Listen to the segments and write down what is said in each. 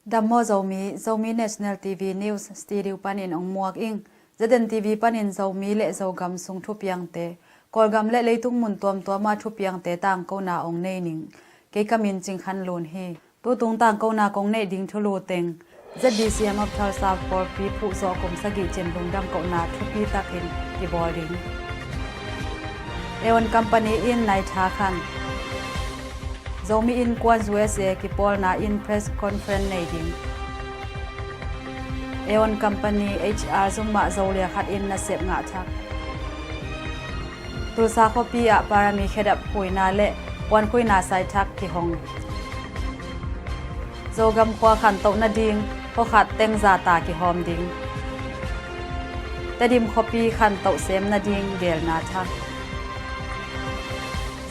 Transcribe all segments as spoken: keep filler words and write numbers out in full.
Dam maw Zomi, Zomi National T V News Studio panin ong muak ing. Z N T V panin Zomi le Zogam sung thupiangte, Kawlgam le leitung mun tuamtuama thupiangte tangkona ong nei ning. Kei ka min Cing Khan Lun hi. Tutung tangkona kong neih ding thulu teng Z B C M of Tulsa pawlpi phuhzawh kum sagih cin lungdam kohna thupi takin kibawl ding. Aeon Company in Naitha khan Zomi Innkuan U S A kipawlna in press conference nei ding. Aeon Company H R zumah Zolia khat in nasep ngah thak. Tulsa khuapi ah Parami khedap khuina le puankhuina saithak kihong. Zogam khua khantoh nading khuakhat tengza ta kihawm ding. Tedim khuapi khantoh sem nading gelna thak.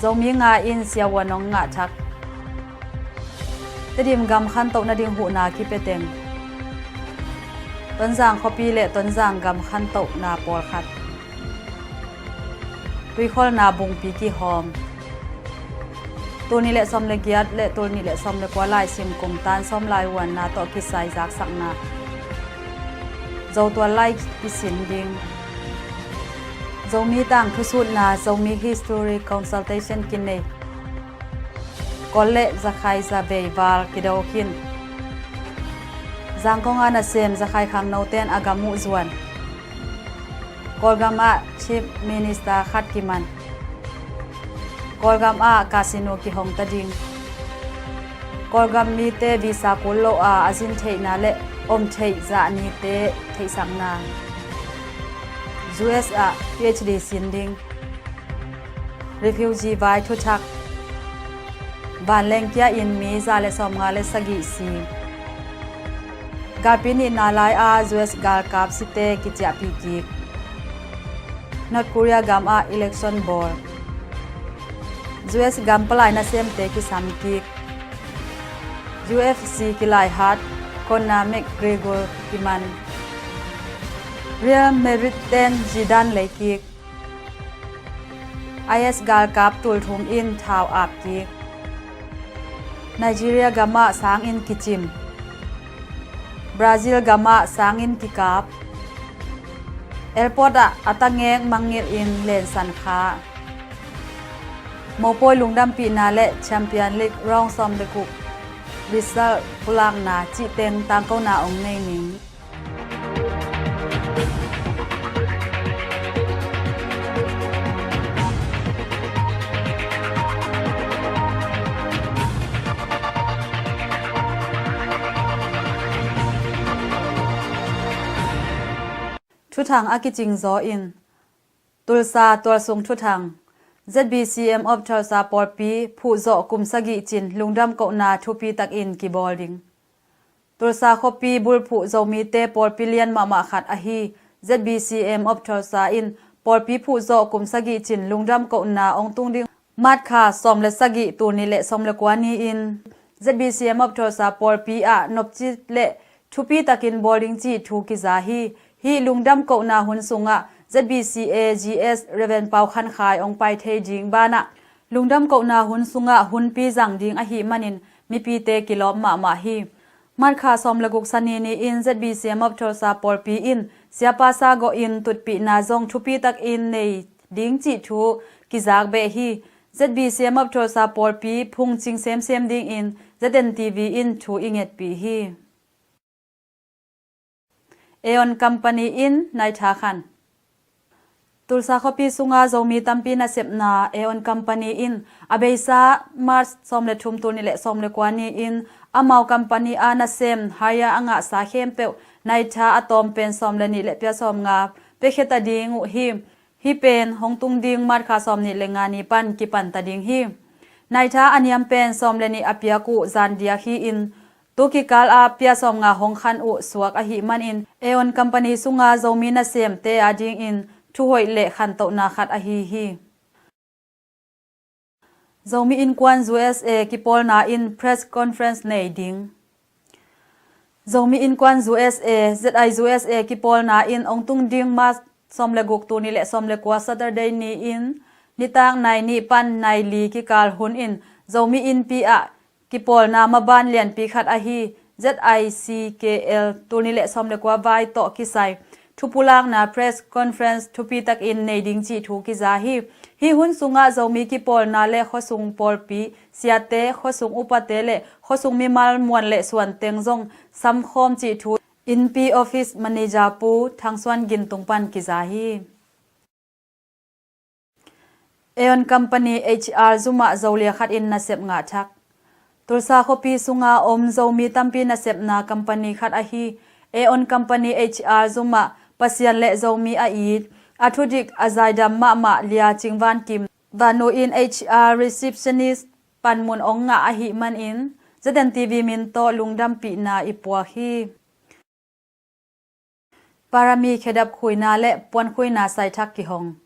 Zomi nga in siavuan ong ngah thak. Tedim gam khantoh nading huhna kipia teng. Tonzang khuapi le Tonzang gam khantohna pawlkhat. Tuikholna bungpi kihawm. Tul nih le sawm le giat le tul nih le sawm le kua laisim kum tan sawm lai huanna tawh kisai zaksakna. Zotual lai kisin ding. Zomi tang thusutna Zomi History Consultation kinei. Kawl le Zakhai zavei val kido khin. Zangkong a nasem Zakhai khangnoten a gam uh zuan. Kawlgam ah Chief Minister khat kiman. Kawlgam ah casino kihong ta ding. Kawlgam mite visa kul lo a a zin theihna le om theih zah nite theihsakna. U S ah P H D sin ding. Refugee vai thuthak. Vanleng kia in mi za le sawmnga le sagih si. Galpi nihna lai a U S galkap site kiciahpih kik. North Korea gam ah election bawl. U S gam palai nasemte kisam kik. U F C kilaihat Conor McGregor kiman. Real Madrid ten Zidane lei kik. I S galkap tulthum in thau ap kik. Nigeria gam ah sang in kicim. Brazil gam ah sang in kikap. Airport ah a tangek mangngilh in lensan kha. Mopawi lungdampihna le Champion League round sawm le guk result pulakna cih teng tangkona ong nei ning. Thuthang a kicing zaw in. Tulsa tualsung thuthang. Z B C M of Tulsa pawlpi phuhzawh kum sagih cin lungdam kohna thupi takin kibawl ding. Tulsa khuapi bulphuh Zomite pawlpi lian mahmah khat ahi Z B C M of Tulsa in pawlpi phuhzawh kum sagih cin lungdam kohna ong tung ding March kha sawm le sagih, tul nih le sawm le kua ni-in Z B C M of Tulsa pawlpi ah nopci le thupi takin bawl ding cih thu kiza hi. Hih lungdam kohna hun sungah Z B C A G S Reverend Pau Khan Khai ong pai thei ding banah lungdam kohna hun sungah hunpi zang ding ahih manin mipite kilawm mahmah hi. March kha sawm le guk, Sani ni-in Z B C M of Tulsa pawlpi in Siapa Sa Gawh in tutpihna zong thupi takin nei ding cih thu kizak beh hi. Z B C M of Tulsa pawlpi phungcing semsem dingin Z N T V in thu i ngetpih hi. Aeon Company in Naitha khan. Tulsa khuapi sunga Zomi tampi nasepna Aeon Company in a beisa March sawm le thum, tul nih le sawm le kua ni-in amau company a nasem hire a ngahsa khempeuh Naitha a tawm pen sawm le nih le pia sawmnga piakhia ta ding uh hi. Hih pen hong tung ding March kha sawm nih le nga ni pan kipan ta ding hi. Naitha a niam pen sawm le nih a piak uh zan diak hi-in tu kikal a pia sawmnga hong khan uh suak ahih manin Aeon Company sunga Zomi nasemte adingin thuhoih le khantohna khat ahi hi. Zomi Innkuan U S A kipawlna in press conference nei ding. Zomi Innkuan U S A, Z I U S A kipawlna in ong tung ding March sawm le guk, tul nih le sawm le kua, Saturday ni-in nitak nai nih pan nai li kikal hun in Zomi Innpi ah kipawlna maban lianpi khat ahi Z I C K L tul nih le sawm le kua vai tawh kisai thupulakna press conference thupi takin nei ding cih thu kiza hi. Hih hun sungah Zomi kipawlna le khuasung pawlpi siate, khuasung upate le khuasung mimal muan le suan teng zong samkhawm cih thu Innpi office manager Pu Thang Suan Gin tung pan kiza hi. Aeon Company H R zumah Zolia khat in nasep ngah thak. Tulsa khuapi sunga om Zomi tampi nasepna company khat ahi Aeon Company H R zumah Pasian le Zomi a it, a thudik a zaidam mahmah Lia Cing Van Kim, Vanu in H R receptionist panmun ong ngah ahih manin Z N T V min tawh lungdampihna i puak hi. Parami khedap khuina le puan khuina sai thak kihong.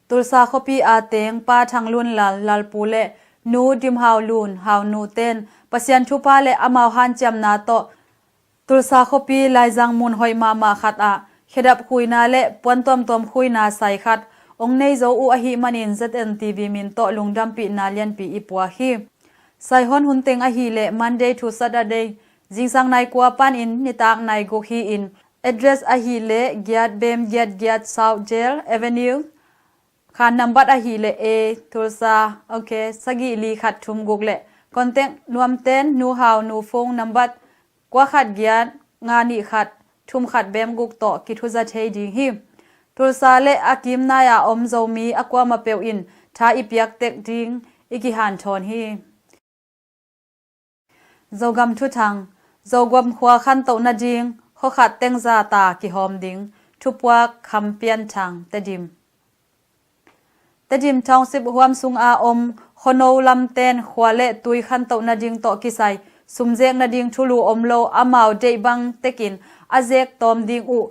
Tulsa khuapi a teng Pa Thang Lun Lal, Lalpu le Nu Dim Hau Lun, Haunu ten Pasian thupha le amau hanciamna tawh Tulsa khuapi laizang mun hoih mahmah khat ah khedap khuina le puan tuamtuam khuina sai khat ong nei zo uh ahih manin Z N T V min tawh lungdampihna lianpi i puak hi. Saihon hun teng ahih leh Monday to Saturday, zingsang nai kua panin nitak nai guk hi-in, address ahih leh giat bem giat giat South Jail Avenue, khan nambat ahih leh A, Tulsa, okay, sagih li khat thum guk le contact nuamten Nu Hau Nu phone nambat kua khat giat nga nih khat thum khat bem guk tawh kithuza thei ding hi. Tulsa le a kimnai a om Zomi a kuamah peuh in tha i piak tek ding i kihanthawn hi. Zogam thuthang. Zogam khua khantoh nading khua khat tengza ta kihawm ding. Thupuak Kham Pian Thang, Tedim. Tedim Township huam sunga om khuano lamten khua le tui khantoh nading tawh kisai sumzek nading thulu om lo, amau deih bang tekin a zek tawm ding uh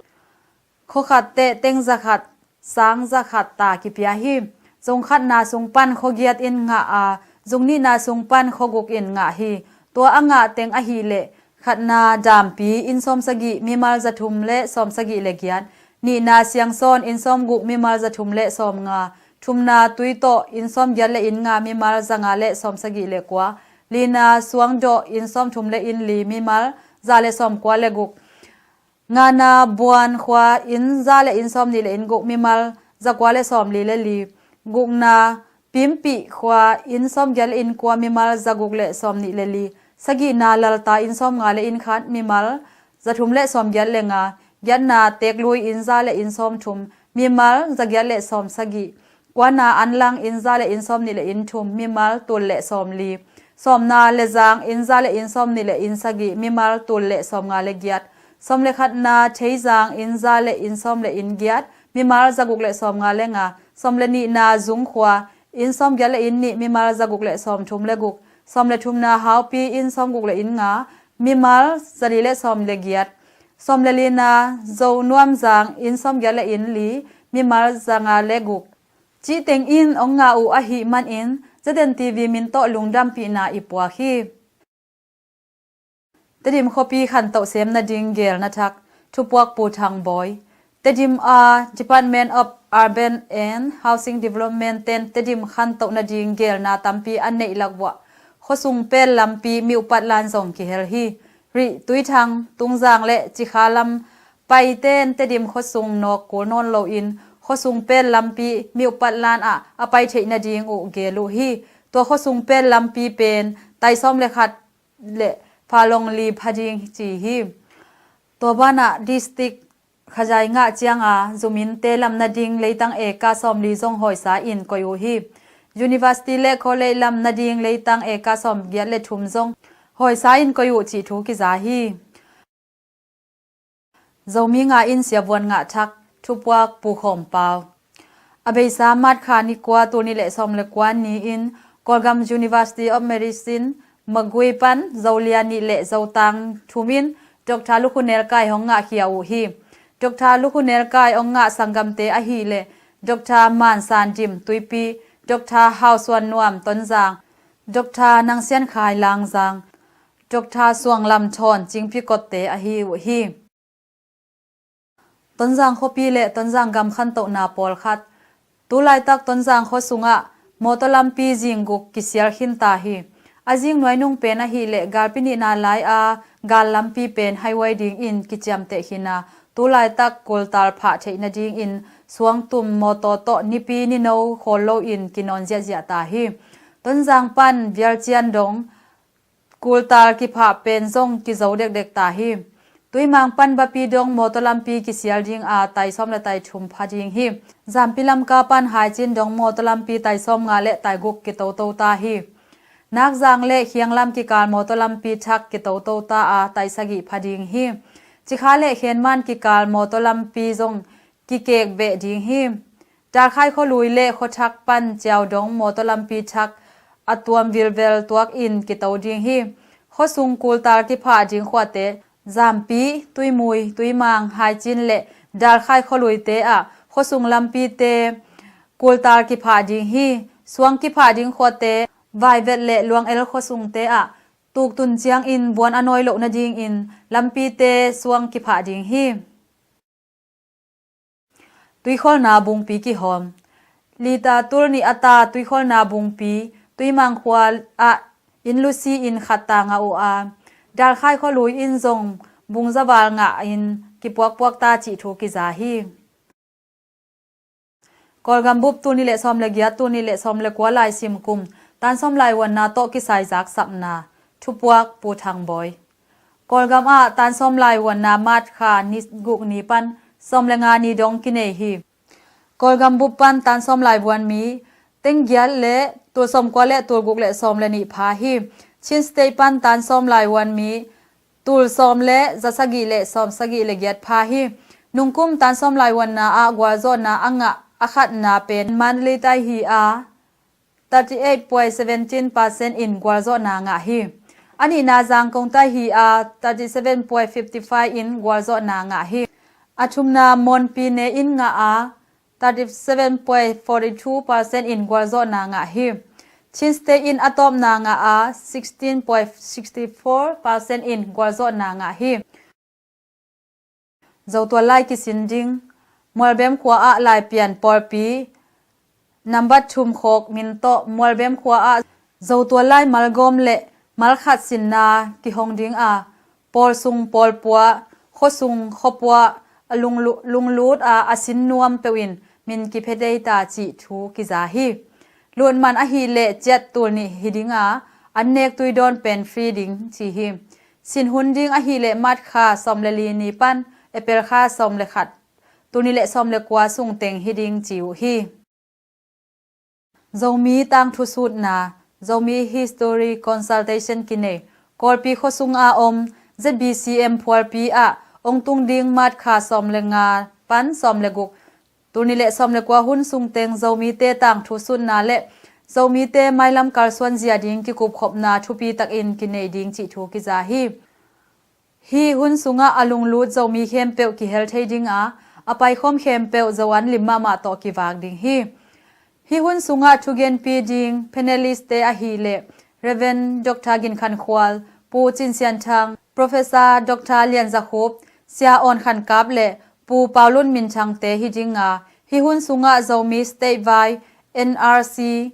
khua khat teh teng za khat sang za khat ta kipia hi. Zung khatna sung pan khua giat in ngah a, zung nihna sung pan khua guk in ngah hi. Tua a ngah teng ahih leh khatna Dampi inn sawm sagih, mimal za thum le sawm sagih le giat, nihna Siangsawn inn sawm guk, mimal za thum le sawm nga, thumna Tuitawh inn sawm giat le inn nga, mimal za nga le sawm sagih le kua, lina Suangdawh inn sawm thum le inn li, mimal za le sawm kua le guk, ngana Buan khua inn za le inn sawm nih le inn guk, mimal za kua le sawm li le li, gukna Pimpih khua inn sawm giat le inn kua, mimal za guk le sawm nih le li, sagihna Lalta inn sawm nga le inn khat, mimal za thum le sawm giat le nga, giatna Teklui inn za le inn sawm thum, mimal za giat le sawm sagih, kuana Anlang inn za le inn sawm nih le inn thum, mimal tul le sawm li, sawmna Lezang inn za le inn sawm nih le inn sagih, mimal tul le sawm nga le giat, sawm le khatna Theizang inn za le inn sawm le inn giat, mimal za guk le sawm nga le nga, sawm le nihna Zung khua inn sawm giat le inn nih, mimal za guk le sawm thum le guk, sawm le thumna Haupi inn sawm guk le inn nga, mimal za li le sawm le giat, sawm le lina Zo Nuamzang inn sawm giat le inn li, mimal za nga le guk. Cih teng in ong ngah uh ahih manin Z N T V min tawh lungdampihna i puak hi. Tedim khuapi khantoh sem nading gelna thak, thupuak Pu Thang Bawi. Tedim a Department of Urban and Housing Development ten Tedim khantoh nading gelna tampi a neih lak uah khuasung pel lampi miupat lan zong kihel hi. Rih, Tuithang, Tungzang le Cikha lam paiten Tedim khuasung nawk kul nawn loin khuasung pel lampi miupat lan ah a pai theih nading uh gel uh hi. Tua khuasung pel lampi pen tai sawm le khat le phalong li pha ding ci hi. Tua banah district khazai ngah cianga zuminte lam nading leitang eka sawm li zong hawisa in koih uh hi. University le college lam nading leitang eka sawm giat le thum zong hawisa in koih uh cih thu kiza hi. Zomi nga in siavuan ngah thak, thupuak Pu Khawm Pau. A beisa March kha ni kua, tul nih le sawm le kua ni-in Kawlgam University of Medicine Magway pan Zolia nih le Zotang thum in Doctor Lukhu Nelkai hong ngahkhia uh hi. Doctor Lukhu Nelkai hong ngah sanggamte ahih leh Doctor Man San Dim, Tuipi, Doctor Hau Suan Nuam, Tonzang, Doctor Nang Sian Khai, Langzang, Doctor Suang Lam Thawn, Cingpi Kotte ahi uh hi. Tonzang khuapi le Tonzang gam khantohna pawlkhat. Tu laitak Tonzang khua sungah mawtaw lampi zing guk kisial khin ta hi. A zing nuai nung pen ahih leh galpi nihna lai-a gal lampi pen highway dingin kiciamteh khin a, tu laitak kultal phah theih nadingin suangtum mawtaw tawh nipi nino khawl loin kinawn ziahziah ta hi. Tonzang pan Vialcian dong kultal kiphah pen zong kizo dekdek ta hi. Tuimang pan Bapi dong mawtaw lampi kisial ding a, tai sawm le tai thum pha ding hi. Zampi Lamka pan Haicin dong mawtaw lampi tai sawm nga le tai guk kitoto ta hi. Nakzang le Khianglam kikal mawtaw lampi thak kitoto ta a, tai sagih pha ding hi. Cikha le Khenman kikal mawtaw lampi zong kikek beh ding hi. Dalkhai khualui le khuathak pan Ciau dong mawtaw lampi thak a tuam vilvel tuak in kito ding hi. Khuasung kultal kiphah ding khuate, Zampi, Tuimui, Tuimang, Haicin le Dalkhai khualuite ah khuasung lampite kultal kiphah ding hi. Suang kiphah ding khuate, Vaivet le Luangel khuasungte ah tuktun ciangin buan a nawi loh nadingin lampite suang kiphah ding hi. Tuikholna bungpi kihawm. Lita tul nih a ta tuikholna bungpi Tuimang khua ah inn lusi in khat ta ngah uh a, Dalkhai khualui in zong bung zaval ngah in kipuakpuak ta cih thu kiza hi. Kawlgam bup tul nih le sawm le giat, tul nih le sawm le kua lai sim kum, tan sawm lai vuanna tawh kisai zaksakna. Thupuak Pu Thang Bawi. Kawlgam ah tan sawm lai vuanna March kha ni guk ni pan sawm le nga ni dong kinei hi. Kawlgam bup pan tan sawm lai vuan mi teng giat le tul sawm kua le tul guk le sawm le nih pha hi. Chin State pan tan sawm lai vuan mi tul sawm le za sagih le sawm sagih le giat pha hi. Nungkum tan sawm lai vuanna ah gualzawhna a ngah a khatna pen Mandalay tai hi a, thirty eight point seventeen percent in gualzawhna ngah hi. A nihna Zangkong tai hi a, thirty seven point fifty five in gualzawhna ngah hi. A thumna Mon Pyine in ngah a, thirty seven point forty two percent in gualzawhna ngah hi. Chin State in a tawpna ngah a, sixteen point sixty four percent in gualzawhna ngah hi. Zotual lai kisin ding. Mualbem khua ah Laipian pawlpi nambat thum khawk min tawh Mualbem khua ah Zotual lai malgawm le malkhat sinna kihong ding a, pawl sung pawl pua, khua sung khua pua a lunglu-, lunglut a, a sin nuam peuh in min kiphia dei ta cih thu kiza hi. Lut man ahih leh ciat tul nih hi ding a, an nek tui dawn pen free ding ci hi. Sin hun ding ahih leh March kha sawm le li ni pan April kha sawm le khat, tul nih le sawm le kua sung teng hi ding ci uh hi. Zomi tangthu sutna, Zomi History Consultation kinei. Kawlpi khua sunga om Z B C M phualpi ah ong tung ding March kha sawm le nga pan sawm le guk, tul nih le sawm le kua hun sung teng Zomite tangthu sutna le Zomite mailam kalsuan zia ding kikupkhopna thupi takin kinei ding cih thu kiza hi. Hih hun sungah a lunglut Zomi khempeuh kihel thei ding a, a paikhawm khempeuh Zoan lim mahmah tawh kivak ding hi. Hih hun sungah thugenpi ding panelist-te ahih leh Reverend Doctor Gin Khan Khual, Pu Cin Sian Thang, Professor Doctor Lian Za Khup, Sia Awn Khan Kap le Pu Pau Lun Min Thang-te hi ding a, hih hun sungah Zomi State vai, N R C,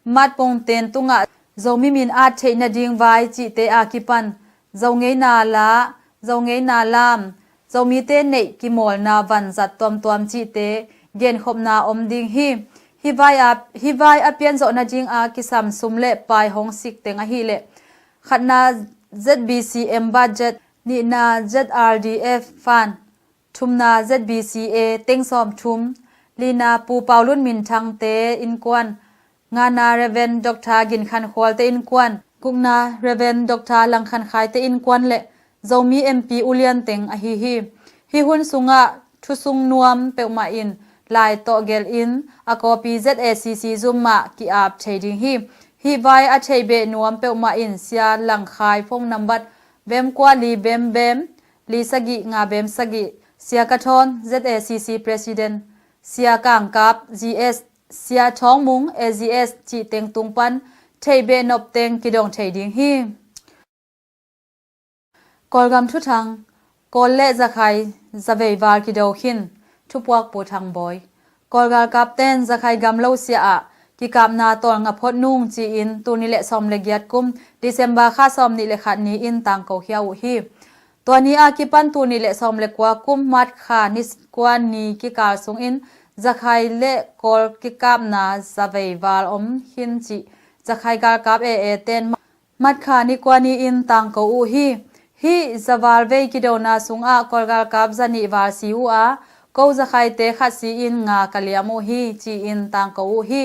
matpongten tungah Zomi min at theih nading vai cihte a kipan Zo ngeina la, Zo ngeina lam, Zomite neih kimawlna vanzat tuamtuam cihte genkhopna om ding hi. Hih vai a, hih vai a pianzawh nading a kisam sum le pai hong sik teng ahih leh khatna Z B C M budget, nihna Z R D F fund, thumna Z B C A teng sawmthum, lina Pu Pau Lun Min Thang-te innkuan, ngana Reverend Doctor Gin Khan Khual-te innkuan, gukna Reverend Doctor Lang Khan Khai-te innkuan le Zomi M P ulian teng ahi hi. Hih hun sungah thusung nuam peuhmah in lai tawh gelh in a copy Z A C C zum mah ki-ap thei ding hi. Hih vai a theih beh nuam peuhmah in Sia Lang Khai phone nambat bem kua li bem bem, li sagih nga bem sagih, Sia Ka Thawn, Z A C C President, Sia Kang Kap, G S, Sia Thawng Mung, A G S, cih teng tung pan theih beh nop teng kidong thei ding hi. Kawlgam thuthang. Kawl le Zakhai zavei val kido khin. Thupuak Pu Thang Bawi. Kawl galkapten Zakhai gam lo sia ah kikapna tawlnga phot nung ci-in tul nih le sawm le giat kum December kha sawm nih le khat ni-in tangko khia uh hi. Tua ni a kipan tul nih le sawm le kua kum March kha ni kua ni kikal sungin Zakhai le Kawl kikapna zavei val om khin cih Zakhai galkap A A ten March kha ni kua ni-in tangko uh hi. Hih zaval vei kidona sungah Kawl galkap zanih val si uh a, ko Zakhaite khat si-in nga ka liam uh hi ci-in tangko uh hi.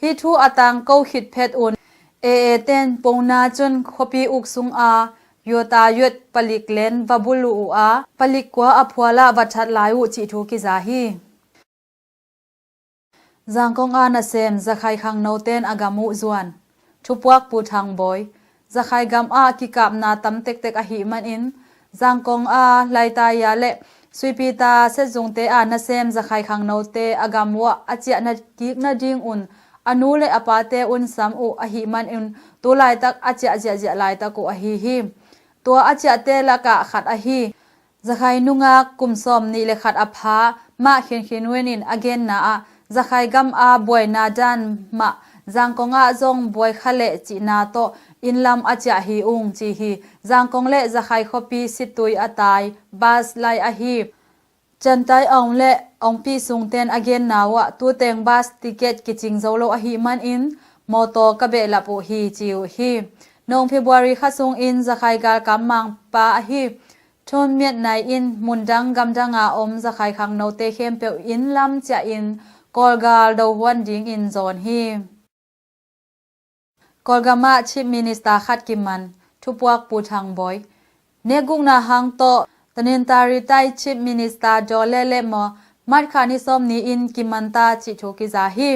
Hih thu a tangko khit phet un A A ten pongna cun khuapi uk sunga yuata yuat palik len va bul uh a, palik kua a phualah va that lai uh cih thu kiza hi. Zangkong a nasem Zakhai khangnoten a gam uh zuan. Thupuak Pu Thang Bawi. Zakhai gam ah kikapna tam tektek ahih manin Zangkong a Laitaia le Suipita setzungte a nasem Zakhai khangnote a gam uah a ciah na kik nading un a nu le a pate un sam uh ahih manin tu laitak a ciah ziahziah laitak uh ahi hi. Tua a ciahte lakah khat ahi Zakhai nungak kum sawm nih le khat a pha mah khinkhin wen in a genna ah Zakhai gam a buaina dan mah Zangkong ah zong buai kha leh cihna tawh inn lam a ciah hi ung ci hi. Zangkong le Zakhai khuapi Situi a tai bas lai ahi Chantai Aung le Aung Pi Sung ten a genna uah tuteng bas ticket kicing zo lo ahih manin mawtaw ka behlap uh hi ci uh hi. Nong February kha sungin Zakhai galkap mangpa ahi Thon Miat Nai in mundang gamdanga om Zakhai khangnote khempeuh inn lam ciahin Kawlgal dohuan dingin zawn hi. Kawlgam ah Chief Minister khat kiman. Thupuak Pu Thang Bawi. Nekgukna hang tawh Tanintharyi tai Chief Minister Daw Le Le maw March kha ni sawm ni-in kimanta cih thu kiza hi.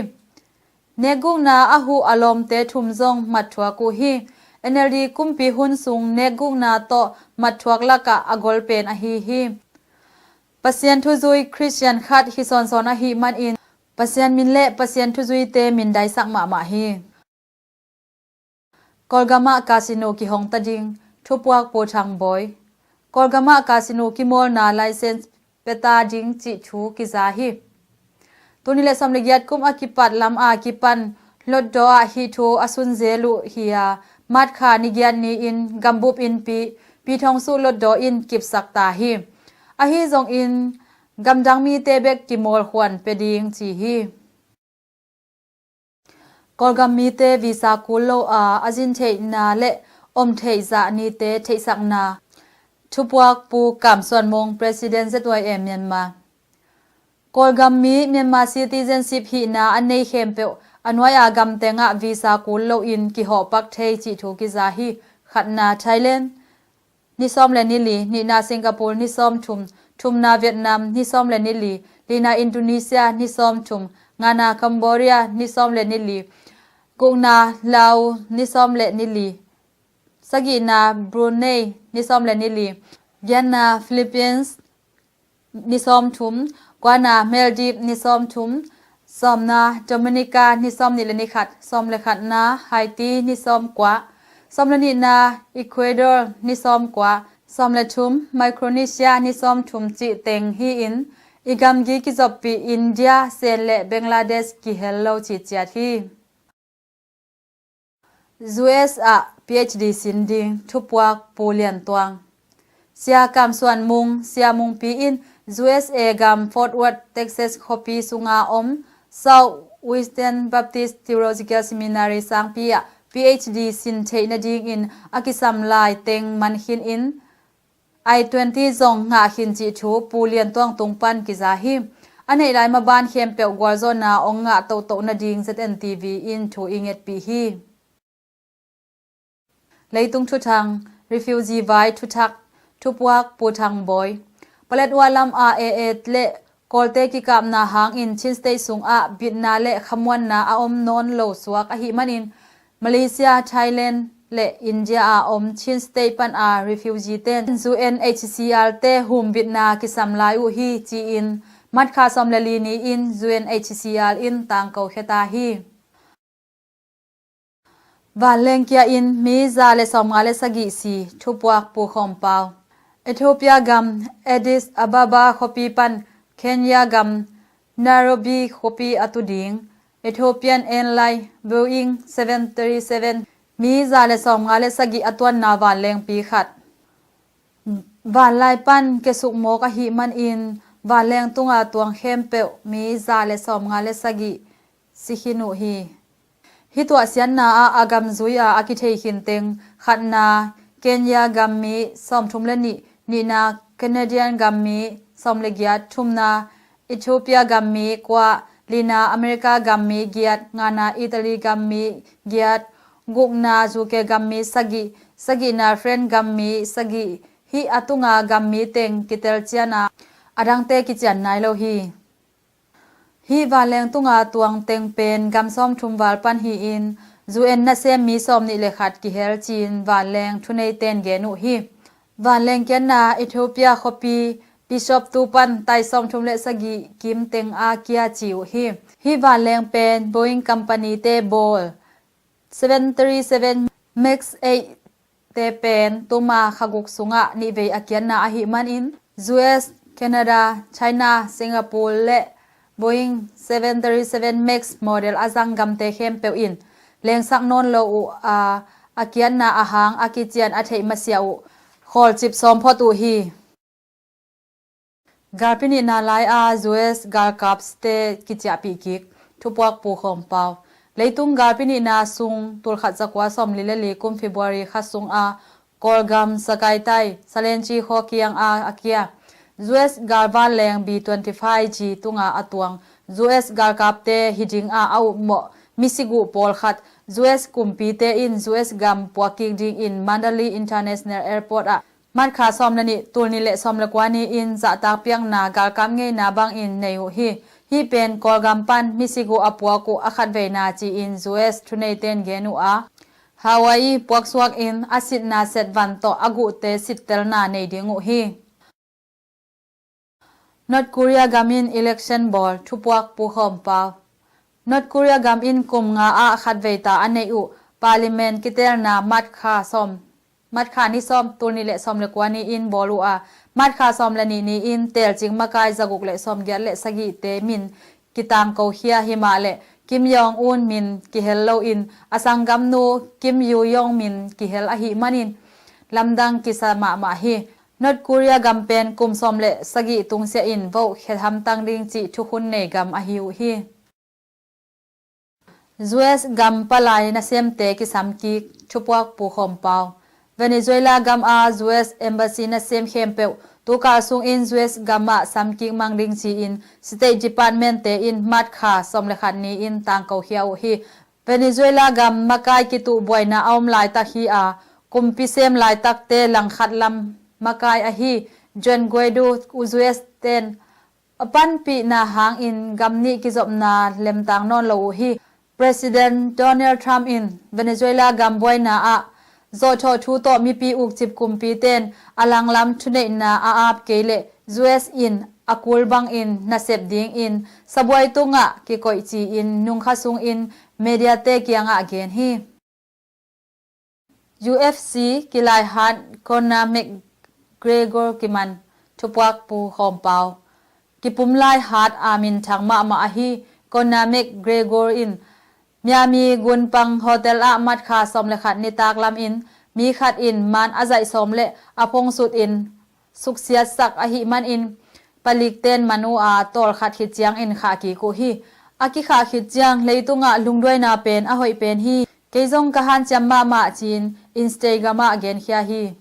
Nekgukna a huh a lawmte thum zong matthuak uh hi. N L D kumpi hun sung nekgukna tawh matthuak lakah a gol pen ahi hi. Pasian thuzui Khristian khat hi sawnsawn ahih manin Pasian min le Pasian thuzuite min daisak mahmah hi. Kawlgam ah casino kihong ta ding. Thupuak Pu Thang Bawi. Kawlgam ah casino kimawlna license pia ta ding cih thu kiza hi. Tuni le sawm le giat kum a kipat lam a kipan Hlutdaw ah hih thu a sunzel uh hi a, March kha ni giat ni-in gambup innpi Pyi Thong Suu Hlutdaw in kipsak ta hi. Ahi zongin gamdang mite bek kimawlkhuan pia ding ci hi. Kawlgam mite visa kul lo a a zin theihna le om theih zah nite theihsakna. Thupuak Pu Kam Suan Mung, President Z Y M Myanmar. Kawlgam mi Myanmar citizenship hihna a nei khempeuh a nuai-a gam tengah visa kul loin kihawhpak thei cih thu kiza hi. Khatna Thailand ni sawm le ni li, nihna Singapore ni sawm thum, thumna Vietnam ni sawm le ni li, lina Indonesia ni sawm thum, ngana Cambodia ni sawm le ni li, gukna Laos ni sawm le ni li, sagihna Brunei ni sawm le ni li, gianna Philippines ni sawm thum, kuana Maldives ni sawm thum, sawmna Dominica ni sawm nih le ni khat, sawm le khatna Haiti ni sawm kua, sawm le nihna Ecuador ni sawm kua, sawm le thum Micronesia ni sawm thum cih teng hi-in i gamgi kizoppih India, Sen le Bangladesh kihel lo ciciat hi. U S ah P H D sin ding. Thupuak Pu Lian Tuang. Sia Kam Suan Mung, Sia Mungpi in U S A gam Fort Worth, Texas khuapi sunga om Southwestern Baptist Theological Seminary sangpi ah P H D sin theih nadingin a kisam lai teng man khin in, I twenty zong ngah khin cih thu Pu Lian Tuang tung pan kiza hi. A neih lai maban khempeuh gualzawhna hong ngah tohtoh nading Z N T V in thu i ngetpih hi. Leitung thuthang, refugee vai thuthak, thupuak Pu Thang Bawi. Paletwa lam ah A A le Kawlte kikapna hangin Chin State sungah bitna le khamuanna a om nawn lo suak ahih manin Malaysia, Thailand le India a om Chin State pan a refugee ten U N H C R te humbitna kisam lai uh hi ci-in March kha sawm le li ni-in U N H C R in tangko khia ta hi. Vanleng kia in mi za le sawmnga le sagih si. Thupuak Pu Khawm Pau. Ethiopia gam Addis Ababa khuapi pan Kenya gam Nairobi khuapi a tu ding. Ethiopian Airlines Boeing seven thirty-seven mi za le sawmnga le sagih a tuanna vanlengpi khat. Vanlai pan kiasuk mawk ahih manin vanleng tunga tuang khempeuh mi za le sawmnga le sagih si khin uh hi. Hih tuahsiatna ah a gam zui a a kithei khin teng khatna Kenya gam mi sawmthum le nih, nihna Canadian gam mi sawm le giat, thumna Ethiopia gam mi kua, lina America gam mi giat, ngana Italy gam mi giat, gukna U K gam mi sagih, sagihna France gam mi sagih, hih a tunga gam mi teng kitel cian a, a dangte kician nai lo hi. Hih vanleng tunga tuang teng pen gam sawmthum val pan hi-in U N nasem mi sawmnih le khat kihel ci-in vanleng thuneiten gen uh hi. Vanleng kiatna Ethiopia khuapi Bishop tu pan tai sawmthum le sagih kim teng a kia ci uh hi. Hih vanleng pen Boeing company te bawl seven thirty-seven Max eight te pen tuma kha guk sungah nihvei a kiatna ahih manin U S, Canada, China, Singapore le Boeing seven thirty-seven Max model a zang gamte khempeuh in lengsak nawn lo uh a, a kiatna a hang a kician a theih masiah uh khawlcip sawm phot uh hi. Galpi nihna lai-a U S galkapte kiciahpih kik. Thupuak Pu Khawm Pau. Leitung galpi nihna sung tulkhat zakua sawmli le li kum February kha sungah Kawlgam Sakaitai Salenci khaw kiangah a kia U S galvanleng B twenty-five G tunga a tuang U S galkapte hi dinga a upmawh misiguh pawlkhat U S kumpite in U S gam puak kik dingin Mandalay International Airport ah March kha sawm le nih, tul nih le sawm le kua ni-in zahtak piakna galkap ngeina bangin nei uh hi. Hih pen Kawlgam pan misiguh a puak uh a khatveina ci-in U S thuneiten gen uh a, Hawaii puaksuak in a sitna set van tawh a guhte sittelna nei ding uh hi. North Korea gam in election bawl. Thupuak Pu Khawm Pau. North Korea gam in kum nga ah khatvei ta a neih uh Parliament kitelna March kha sawm, March kha ni sawm, tul nih le sawm le kua ni-in bawl uh a, March kha sawm le nih ni-in telcing makai zaguk le sawmgiat le sagihte min kitangkokhia hi mah le Kim Jong Un min kihel loin a sanggamnu Kim Yo Jong min kihel ahih manin lamdang kisa mahmah hi. North Korea gam pen kum sawm le sagih tungsiah in vote khe hamtang ding cih thukhun nei gam ahi uh hi. U S gam palai nasemte kisam kik. Thupuak Pu Khawm Pau. Venezuela gam a U S embassy nasem khempeuh tukal sungin U S gam ah sam kik mang ding ci-in State Department te in March kha sawm le khat ni-in tangkokhia uh hi. Venezuela gam makai kituh buaina a om laitak hi a, kumpi sem laitakte langkhat lam makai ahi Juan Guaido U S ten a panpihna hangin gam nih kizopna lemtang nawn lo uh hi. President Donald Trump in Venezuela gam buaina ah zawhthawh thu tawh mipi ukcip kumpiten a langlam thuneihna a ap kei leh U S in a kul bangin nasep dingin sabuai tungah kikoih ci-in nungkha sungin mediate kiangah gen hi. U F C kilaihat Conor McGregor kiman. Thupuak Pu Khawm Pau. Kipum laihat a minthang mahmah ahi Conor McGregor in Miami gunpang hotel ah March kha sawm le khat nitak lamin mi khat in man a zaih sawm le a phongsutin suksiatsak ahih manin palikten man uh a tawlkhat khit ciangin khah kik uh hi. A kikhah khit ciang leitungah lungduaina pen a hoih pen hi. Kei zong ka hanciam mahmah ci-in Instagram ah genkhia hi.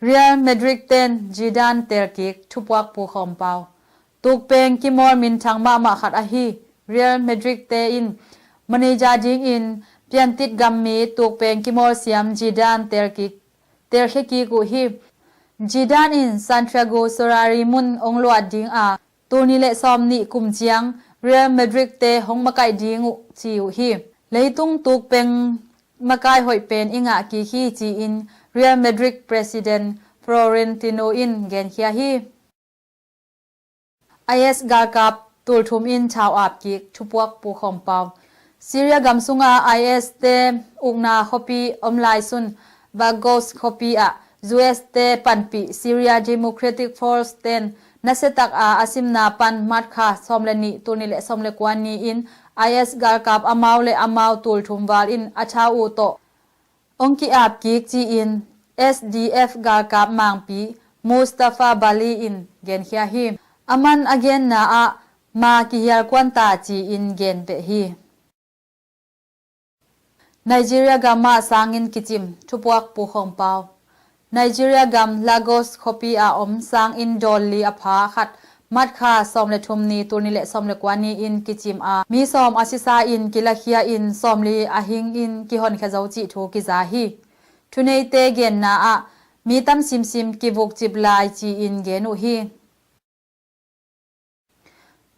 Real Madrid ten Zidane telkik. Thupuak Pu Khawm Pau. Tukpeng kimawl minthang mahmah khat ahi Real Madrid te in manager dingin piantit gammi tukpeng kimawl siam Zidane telkik, telkhia kik uh hi. Zidane in Santiago Solari mun ong luat ding a, tul nih le sawm nih kum ciang Real Madrid te hong makaih ding uh ci uh hi. Leitung tukpeng makai hoih pen i ngah kik hi ci-in Real Madrid President Florentino in genkhia hi. I S galkap tulthum in thau ap kik. Thupuak Pu Khawm Pau. Syria gam sunga I S te ukna khuapi om lai sun Baghuz khuapi ah U S te panpih Syria Democratic Force ten Nasiatak a a simna pan March kha sawm le nih, tul nih le sawm le kua ni-in I S galkap amau le amau tul thum val in a thau uh tawh hong ki-ap kik ci-in S D F galkap mangpi Mustafa Bali in genkhia hi. Aman a genna ah ma kihial kuan ta ci-in gen beh hi. Nigeria gam ah sanginn kicim, thupuak Pu Khawm Pau. Nigeria gam Lagos khuapi a om sanginn dawl li a pha khat March kha sawm le thum ni, tul nih le sawm le kua ni-in kicim a mi sawm a sisa in kilakhia in sawmli a hingin kihonkhia zo cih thu kiza hi. Thuneite genna ah mi tam simsim kivukcip lai ci-in gen uh hi.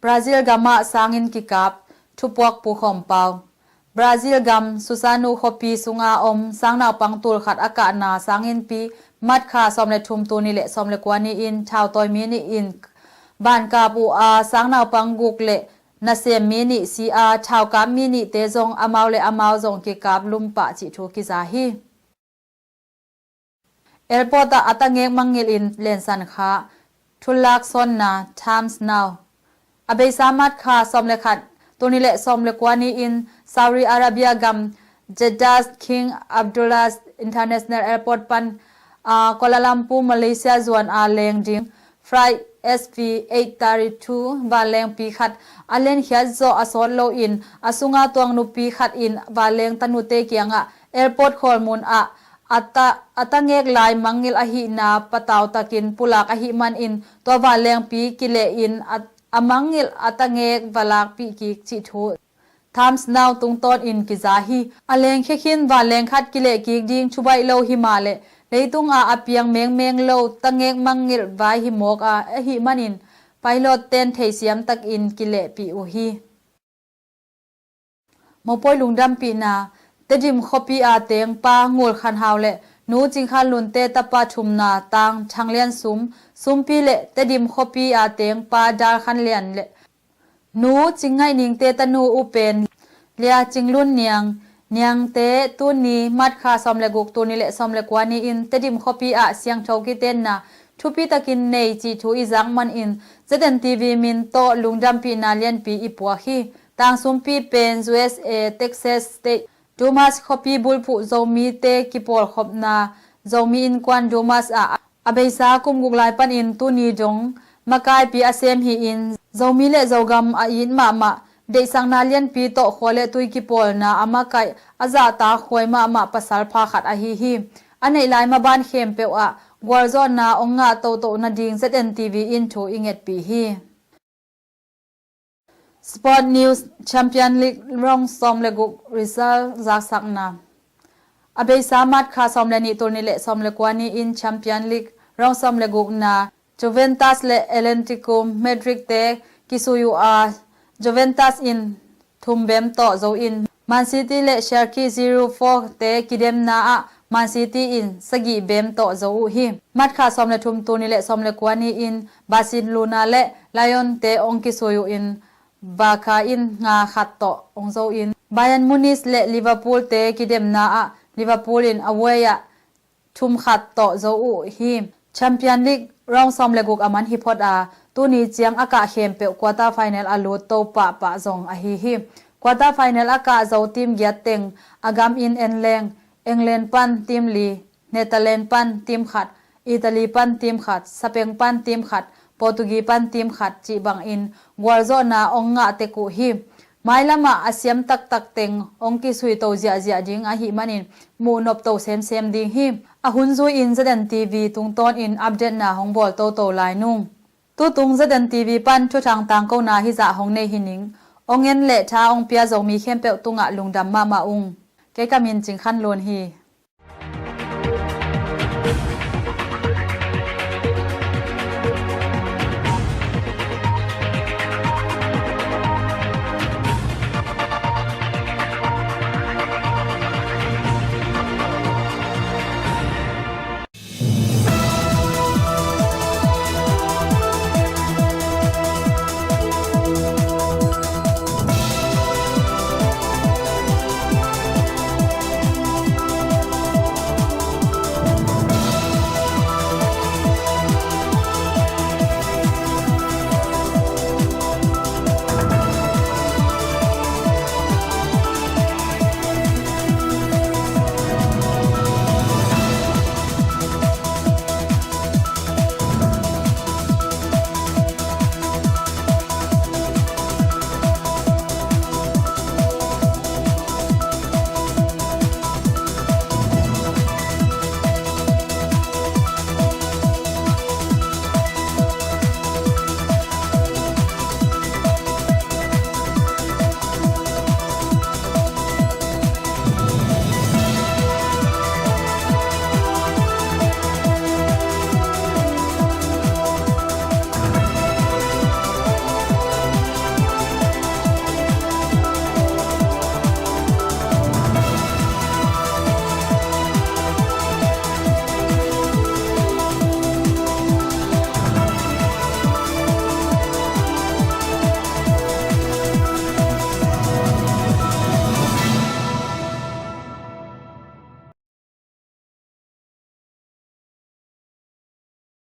Brazil gam ah sanginn kikap, thupuak Pu Khawm Pau. Brazil gam Suzano khuapi sunga om sangnaupang tul khat a kahna sanginnpi March kha sawm le thum, tul nih le sawm le kua ni-in thautawi mi nih in vankap uh a, sangnaupang guk le nasem mi nih si a, thaukap mi nihte zong amau le amau zong kikap lumpah cih thu kiza hi. Airport ah a tangek mangngilh in lensan kha, thulak sawnna, Times Now. A beisa March kha sawm le khat, tul nih le sawm le kua ni-in Saudi Arabia gam Jeddah King Abdullah International Airport pan, ah, Kuala Lumpur Malaysia zuan a leng ding flight S V eight thirty-two vanlengpi khat a lenkhiat zawh a sawt loin a sunga tuang nupi khat in vanleng tanute kiangah airport khawlmun ah a ta-, a tangek lai mangngilh ahihna patau takin pulak ahih manin tua vanlengpi kileh in a, a mangngilh a tangek va lakpih kik cih thu Times Now tungtawnin kiza hi. A lengkhia khin vanleng khat kileh kik ding thubaih lo hi mah leh leitung ah a piang mengmeng lo tangek mangngilh vai hi mawk a, ahih manin pilot ten theisiam takin kilehpih uh hi. Mopawi lungdampihna, Tedim khuapi a teng Pa Ngul Khan Hau le Nu Cing Khan Lunte tapa thumna Tang Thang Lian Sum, Sumpi le Tedim khuapi a teng Pa Dal Khan Lian le Nu Cing Ngaih Ningte tanu U Pen Lia Cing Lun Niang, Niangte tuni March kha sawm le guk, tul nih le sawm le kua ni-in Tedim khuapi ah siangtho kitenna thupi takin nei cih thu i zak manin Z N T V min tawh lungdampihna lianpi i puak hi. Tang Sumpi pen U S A Texas State Dumas khuapi bulphuh Zomite kipawlkhopna Zomi Innkuan Dumas ah a beisa kum guk lai panin tuni dong makaipi a sem hi-in Zomi le Zogam a it mahmah, deihsakna lianpi tawh khua le tui kipawlna a makaih a zahtakhuai mahmah pasal pha khat ahi hi. A neih lai maban khempeuh ah gualzawhna hong ngah toto nading Z N T V in thu i ngetpih hi. Sport News, Champion League round sawm le guk result zaksakna. A beisa March kha sawm le nih, tul nih le sawm le kua ni-in Champion League round sawm le gukna Juventus le Atletico Madrid te kisui uh a, Juventus in thum bem tawh zo in, Man City le Schalke zero four te kidemna ah Man City in sagih bem tawh zo uh hi. March kha sawm le thum, tul nih le sawm le kua ni-in Barcelona le Lyon te hong kisui uh in, Barca in nga khat tawh hong zo in, Bayern Munich le Liverpool te kidemna ah Liverpool in away ah thum khat tawh zo uh hi. Champion League round sawm le guk a man hi phot a, tuni ciang a kah khempeuh quarter final a lut to pahpah zong ahi hi. Quarter final a kah zo team giat teng a gam in en leng, England pan team li, Netherlands pan team khat, Italy pan team khat, Spain pan team khat, Portugal pan team khat cih bangin gualzawhna hong ngah tek uh hi. Mailamah a siam taktak teng hong kisui to ziahziah ding ahih manin muh nop to semsem ding hi. A hun zui-in Z N T V tungtawnin update-na hong bawl toto lai nung. Tutung Z N T V pan thuthang tangkona hizah hong nei hi ning. Hong en le tha hong pia Zomi khempeuh tungah lungdam mahmah ung. Kei ka min Cing Khan Lun hi.